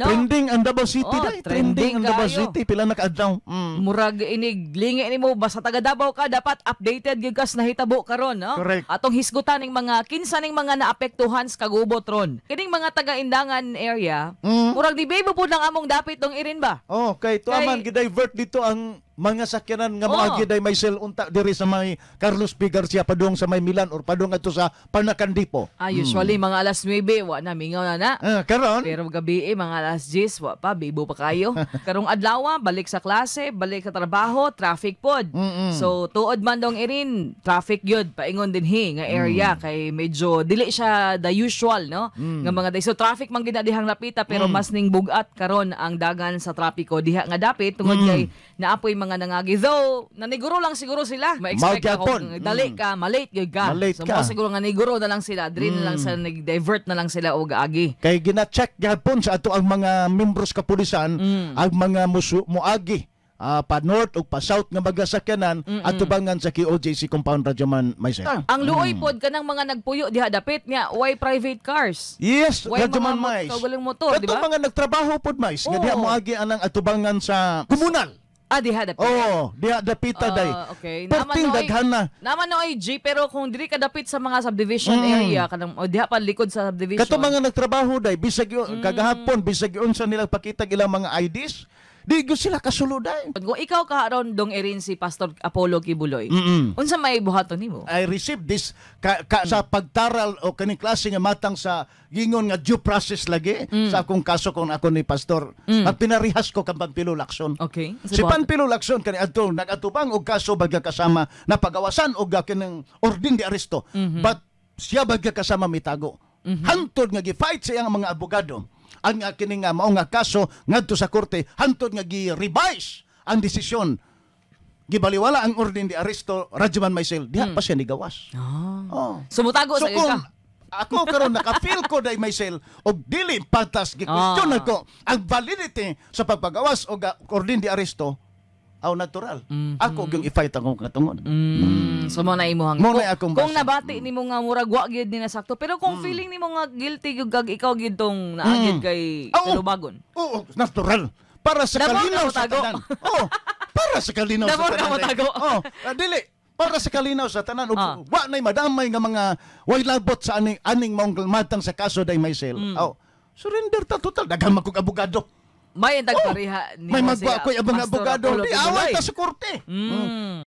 No? Trending ang Davao City Oh, dai. Trending trending ang Davao kaayo. City pila na kaadlaw. Murag inig lingi nimo basta taga Davao ka, dapat updated gyud kas nahitabo karon, no? Correct. Atong hisgutan ning mga kinsa ning mga naapektuhan sa kagubot ron. Kining mga taga Indangan area, murag di bebo pud lang among dapit tong irin ba? Oh, kay tuaman gidivert dito ang mga sakyanan nga moagi day may sel unta diri sa may Carlos P. Garcia padung sa may Milan or padung adto sa Panacan Depot. Ah, usually mga alas 9 wa na, mingaw na na. Ah, karon Pero gabi eh, mga alas 10, wa pa, bibo pa kayo. Karong adlaw, balik sa klase, balik sa trabaho, traffic pod. So, tuod man dong irin, traffic yun, paingon din hi, nga area, kay medyo, dili siya the usual, no? Nga mga day. So, traffic man gid na dihang lapita, pero mas ning bugat karon ang dagan sa trapiko diha nga dapit, tungod kay naapoy mga nangagi. Though, naniguro lang siguro sila. Ma-expect Mao ako, gyapon. dali ka, malate gyud ka. Malate So, ka. mo siguro nga niguro na lang sila, diri na lang sa nag-divert na lang sila og agi. Kay gina-check gyapon sa ato ang mga membros kapulisan ang mga musu, moagi pa north o pa south nga mga sakyanan atubangan sa KOJC compound, Radyoman Maisel. Ang luoy pod kanang mga nagpuyo diha dapit nga way private cars. Yes, Way Radyoman mga Mais. kaugaling motor, di Katong ba? mga nagtrabaho pod mais nga diha moagi anang atubangan sa komunal. Ah, diha dapit. Oh, diha dapita Ah, day. okay. Perting daghan na. Naman no ay G, pero kung diri ka dapit sa mga subdivision area kanang o diha pa likod sa subdivision. Katong mga nagtrabaho day bisag kagahapon bisag unsa nila pakita ilang mga IDs, di gyud sila kasulod day. Kung ikaw karon dong Erin si Pastor Apollo Quiboloy, unsa may buhaton nimo? I received this sa pagtaral o kaning klase nga matang sa gingon nga due process lagi sa akong kaso kung ako ni pastor. Magpinarihas ko kang Panfilo Lacson. Unsa Si buhaton? Panfilo Lacson kani adto nagatubang og kaso bagya kasama napagawasan og kining orden de aresto. But siya bagya kasama mitago. Hantod nga gi-fight sa iyang mga abogado ang kini nga mao nga kaso ngadto sa korte, hantod nga gi-revise ang desisyon, gibaliwala ang orden de aresto, Radyoman Maisel, diha pa siya nigawas. Oh. Sumutago So sa kung ka. ako karon naka-feel ko day myself og dili patas, gi-question ako ang validity sa pagpagawas og orden de aresto, aw natural. Ako gyung i-fight akong katungod. So mo na imuhang. Mo na akong Kung basa. nabati nimo nga murag wa gyud ni nasakto, pero kung feeling nimo nga guilty gyud kag ikaw gyud tong naagid kay Oo. kalubagon. Oo, natural. Para sa Damo kalinaw ka sa motago. tanan. Oo, para sa kalinaw sa Damo ka tanan. motago. Oo, dili. Para sa kalinaw sa tanan ug wa nay madamay nga mga way labot sa aning aning maong matang sa kaso day myself. Oh, surrender ta total daghan man kog abogado. May tagpareha nimo May si magwa ko'y abang Pastor abogado. Apollo Di Quiboloy. away ta sa korte.